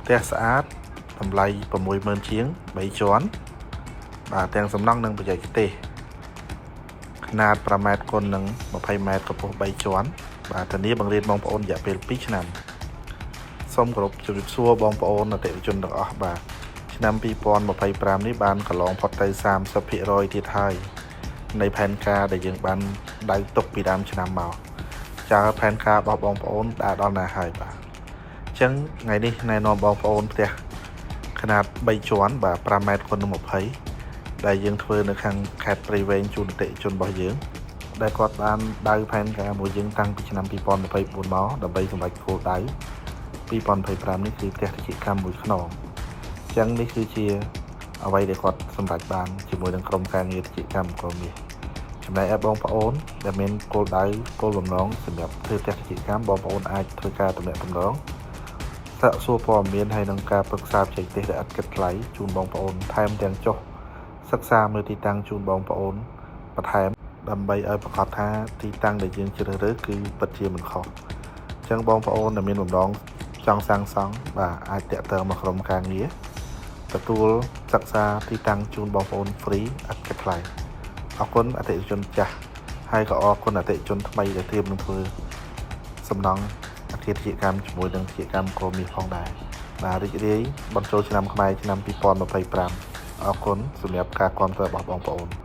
ផ្ទះស្អាតតម្លៃ60000ជាង3ជាន់បាទទាំងសំណង់និងបច្ចេកទេសខ្នាត5ម៉ែត្រគុណនឹង20ម៉ែត្រកម្ពស់3ជាន់បាទធានាបង្រៀនបងប្អូនរយៈពេល2ឆ្នាំសូមគោរពជម្រាបសួរបងប្អូនអតិថិជនទាំងអស់បាទឆ្នាំ2025នេះបានកន្លងផុតទៅ30%ទៀតហើយនៃផែនការដែលយើងបានដៅទុកពីដើមឆ្នាំមកចើផែនការរបស់បងប្អូនដើរដល់ណាហើយបាទអញ្ចឹងថ្ងៃនេះណែនាំបងប្អូនផ្ទះខ្នាត3ជាន់បាទ5ម៉ែត្រគុណនឹង20ដែលយើងធ្វើនៅខាងខេត្តព្រៃវែងជូនអតិថិជនរបស់យើងដែលគាត់បានដៅផែនការមួយយើងតាំងពីឆ្នាំ2024មកដើម្បីសម្រេចគោលដៅ2025នេះគឺផ្ទះតិចកម្មមួយខ្នងអញ្ចឹងនេះគឺជាអ្វីដែលគាត់សម្រេចបានជាមួយនឹងក្រុមការងារតិចកម្មក្រុមនេះចំណែកឯបងប្អូនដែលមានគោលដៅគោលបំណងសម្រាប់ធ្វើផ្ទះតិចកម្មបងប្អូនអាចធ្វើការទំនាក់ទំនងសាកសួរព័ត៌មានហើយនឹងការប្រឹក្សាបច្ចេកទេសដែលឥតគិតថ្លៃជូនបងប្អូនថែមទាំងចុះសិក្សាមើលទីតាំងជូនបងប្អូនបន្ថែមដើម្បីឲ្យប្រកាសថាទីតាំងដែលយើងជ្រើសរើសគឺពិតជាមិនខុសអញ្ចឹងបងប្អូនដែលមានបំណងចង់សាងសង់បាទអាចតាក់ទងមកក្រុមការងារទទួលសិក្សាទីតាំងជូនបងប្អូន free ឥតគិតថ្លៃអរគុណអតិថិជនចាស់ហើយក៏អរគុណអតិថិជនថ្មីដែលត្រៀមនឹងធ្វើសំណង់អគារពាណិជ្ជកម្មជាមួយនឹងពាណិជ្ជកម្មក្រមាសផងដែរបាទរីករាយបញ្ចូលឆ្នាំខ្មែរឆ្នាំ2025អរគុណសម្រាប់ការគាំទ្ររបស់បងប្អូន។